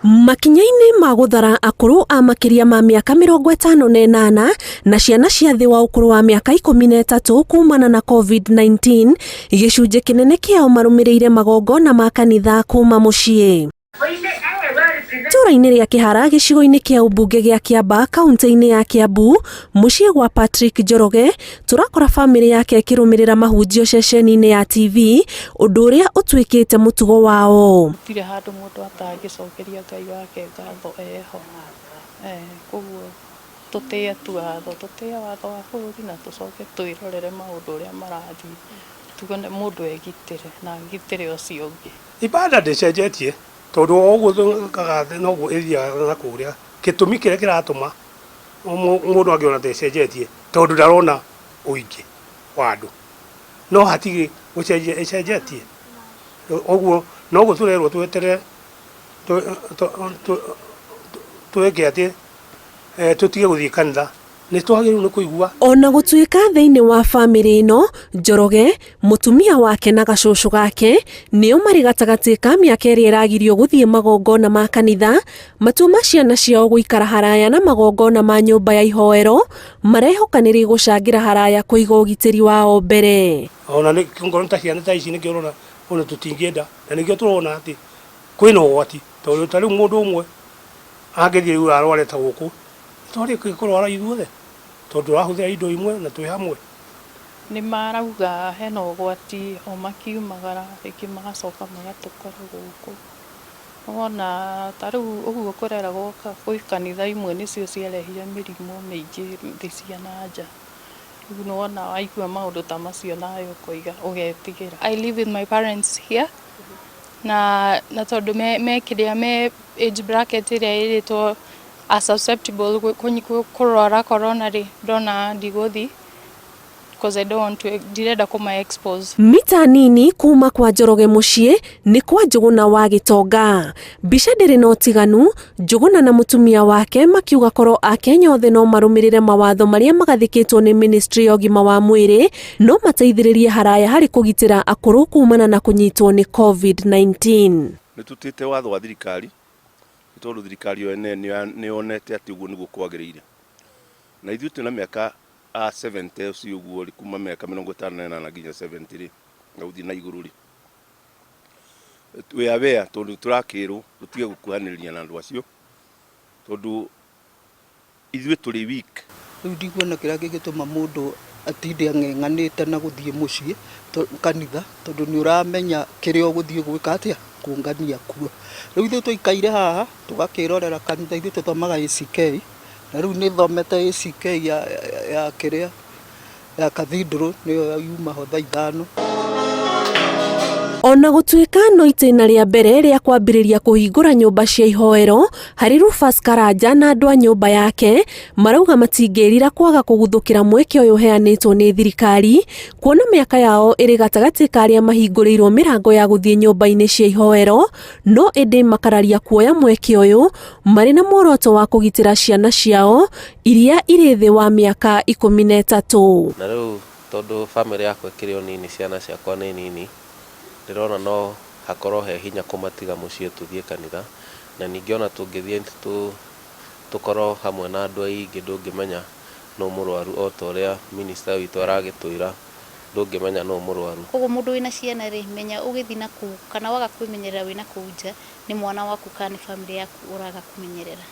Makinya-inĩ ma gũthara akũrũ a makĩria ma mĩaka 58 na ciana cia thĩ wa ũkũrũ wa mĩaka 13 kumana na COVID-19, gĩcunjĩ kĩnene kĩao marũmĩrĩire magongona ma kanitha kuma mũciĩ. Itũũra-inĩ rĩa Kĩhara gĩcigo-inĩ kĩa ũmbunge gĩa Kĩambaa kaunti-inĩ ya Kĩambu, mũciĩ gwa Patrick Njoroge, tũrakora bamĩrĩ yake ĩkĩrũmĩrĩra mahunjio ceceni-inĩ ya TV, ũndũ ũrĩa ũtuĩkĩte mũtugo wao. Gũtirĩ handũ mũndũ atangĩcokeria Ngai wake ngatho eho. Koguo tũtĩe tu watho, tũtĩe watho wa bũrũri na tũcoke twĩrorere maũndũ ũrĩa marathiĩ, tuone mũndũ egitĩre na agitĩre ũcio ũngĩ. Ibada ndĩcenjetie tondũ o ũguo twĩkaga noguo ĩthiaga na kũrĩa. Gĩtũmi kĩrĩa kĩratũma mũndũ angĩona ta ĩcenjetie tondũ ndarona ũingĩ wa andũ. No hatirĩ gũcenjia ĩcenjetie. Ũguo noguo tũrerwo tweterere twĩke atĩ tũtige gũthiĩ kanitha. Nĩ twagĩrĩirwo nĩ kũigua. Ona gũtuĩka thĩinĩ wa famĩlĩ ĩno, Njoroge, mũtumia wake na gacũcũ gake nĩo marĩ gatagatĩ ka mĩaka ĩrĩa ĩragirio gũthiĩ magongona ma kanitha, matua ma ciana ciao gũikara haraya na magongona ma nyũmba ya ihoero marehoka nĩ rĩgũcangĩra haraya kũiga ũgitĩri wao mbere. Ona ngorwo ta ciana ta ici nĩkĩo ũrona ona tũtingĩenda na nĩkĩo tũrona atĩ kwĩna ũgwati tondũ ta rĩu mũndũ ũmwe angĩthiĩ rĩu arware ta gũkũ Twarĩkia kũrwara ithuothe tondũ tũrahũthĩra indo imwe na twĩ hamwe. Nĩ marauga hena ũgwati o makiumagara rĩngĩ magacoka magatũkora gũkũ. Nĩwona ta rĩu ũguo kũreragwo gwĩ kanitha imwe nĩcio ciarehire mĩrimũ mĩingĩ thĩ cia na nja. Rĩu nĩwona waigua maũndũ ta macio nawe ũkoiga ũgetigĩra. I live with my parents here na na tondũ me me kĩrĩa me age bracket ĩrĩa ĩrĩtwo are susceptible kũrwara corona rĩ, ndona ndigũthiĩ because I don't want to, ndirenda kũma expose. Mita nini kuma kwa Njoroge mũciĩ nĩ kwa Njũgũna wa Gĩtonga. Mbica ndĩrĩ na ũtiganu, Njũgũna na mũtumia wake makiuga korwo Akenya othe no marũmĩrĩre mawatho marĩa magathĩkĩtwo nĩ ministry ya ũgima wa mwĩrĩ no mateithĩrĩrie haraya harĩ kũgitĩra akũrũ kumana na kũnyitwo nĩ COVID-19. Nĩ tũtĩte watho wa thirikari nĩ tondũ thirikari yo ene nĩ yonete atĩ ũguo nĩguo kwagĩrĩire. Na ithuĩ twĩna mĩaka a 70 ũcio ũguo rĩ, kuma mĩaka 58 nginya 70 rĩ, na gũthiĩ na igũrũ rĩ, we aware tondũ nĩ tũrakĩrwo tũtige gũkuhanĩrĩria na andũ acio tondũ Ithuĩ tũrĩ weak. Rĩu ndikuona kĩrĩa kĩngĩtũma mũndũ atinde ang'eng'anĩte na gũthiĩ mũciĩ kanitha, tondũ nĩ ũramenya kĩrĩa ũgũthiĩ gwĩka atĩa, kũngania kuo. Rĩu ithuĩ tũikaire haha tũgakĩrorera kanitha, ithuĩ tũthomaga ACK, na rĩu nĩ thomete ACK ya kĩrĩa. ya Cathedral nĩyo yuma ho thaa ithano. Ona gũtuĩka no itĩna rĩa mbere rĩa kwambĩrĩria kũhingũra nyũmba cia ihoero harĩ Rufus Karanja na andũ a nyũmba yake, marauga matingĩrira kwaga kũguthũkĩra mweke ũyũ ũheanĩtwo nĩ thirikari, kuona mĩaka yao ĩrĩ gatagatĩ ka arĩa mahingũrĩirwo mĩrango ya gũthiĩ nyũmba-inĩ cia ihoero, no ĩndĩ makararia kuoya mweke ũyũ marĩ na muoroto wa kũgitĩra ciana ciao iria irĩ thĩ wa mĩaka 13. Na rĩu tondũ famĩlĩ yakwa ĩkĩrĩ o nini, ciana ciakwa nĩ nini, ndĩrona no hakorwo he hinya kũmatiga mũciĩ tũthiĩ kanitha. Na ningĩ ona tũngĩthiĩ tũkorwo hamwe na andũ aingĩ ndũngĩmenya nũ mũrwaru o ta ũrĩa minister witũ aragĩtwĩra ndũngĩmenya nũ mũrwaru. Koguo mũndũ wĩna ciana rĩ, menya ũgĩthiĩ na kũu kana waga kwĩmenyerera wĩna kũu nja, nĩ mwana waku kana nĩ bamĩrĩ yaku ũraga kũmenyerera.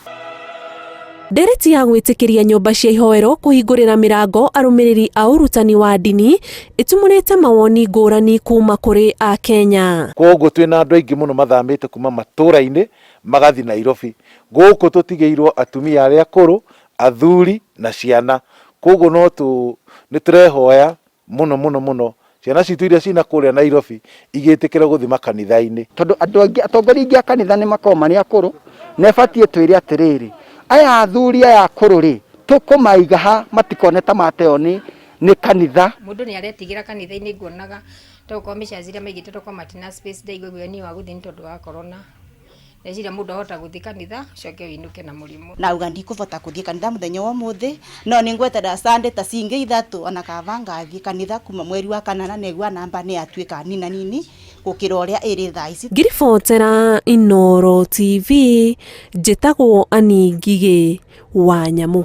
Ndereti ya gwĩtĩkĩria nyũmba cia ihoero kũhingũrĩra mĩrango arũmĩrĩri a ũrutani wa ndini ĩtumũrĩte mawoni ngũrani kuma kũrĩ Akenya. Kwoguo twĩna andũ aingĩ mũno mathamĩte kuma matũra-inĩ magathiĩ Nairobi. Gũkũ tũtigĩirwo atumia arĩa akũrũ, athuri na ciana. Kwoguo no tũ, nĩ tũrehoya mũno mũno mũno ciana citũ iria cina kũrĩa Nairobi igĩtĩkĩre gũthiĩ makanitha-inĩ. Tondũ andũ aingĩ, atongoria aingĩ a kanitha nĩ makoragwo marĩ akũrũ, na ĩbatiĩ ĩtwĩre atĩrĩrĩ, aya athuri aya akũrũ rĩ, tũkũmaiga ha matikone ta mateo nĩ nĩ kanitha. Mũndũ nĩ aretigĩra kanitha-inĩ nguonaga tokorwo mĩcaci iria maigĩte tokorwo matina space ndaigua guoya niĩ wa gũthiĩ nĩ tondũ wa corona. Ndeciria mũndũ ahota gũthiĩ kanitha ũcoke ũinũke na mũrimũ. Nauga ndikũvota kũthiĩ kanitha mũthenya wa ũmũthĩ, no nĩngweterera Sunday ta cingĩ ithatũ ona kava ngathiĩ kanitha kuma mweri wa kanana negua namba nĩyatuĩka nina nini Gũkĩra ũrĩa ĩrĩ thaa ici. Ngĩribotera Inooro TV, njĩtagwo Annie Ngigĩ wa Nyamũ.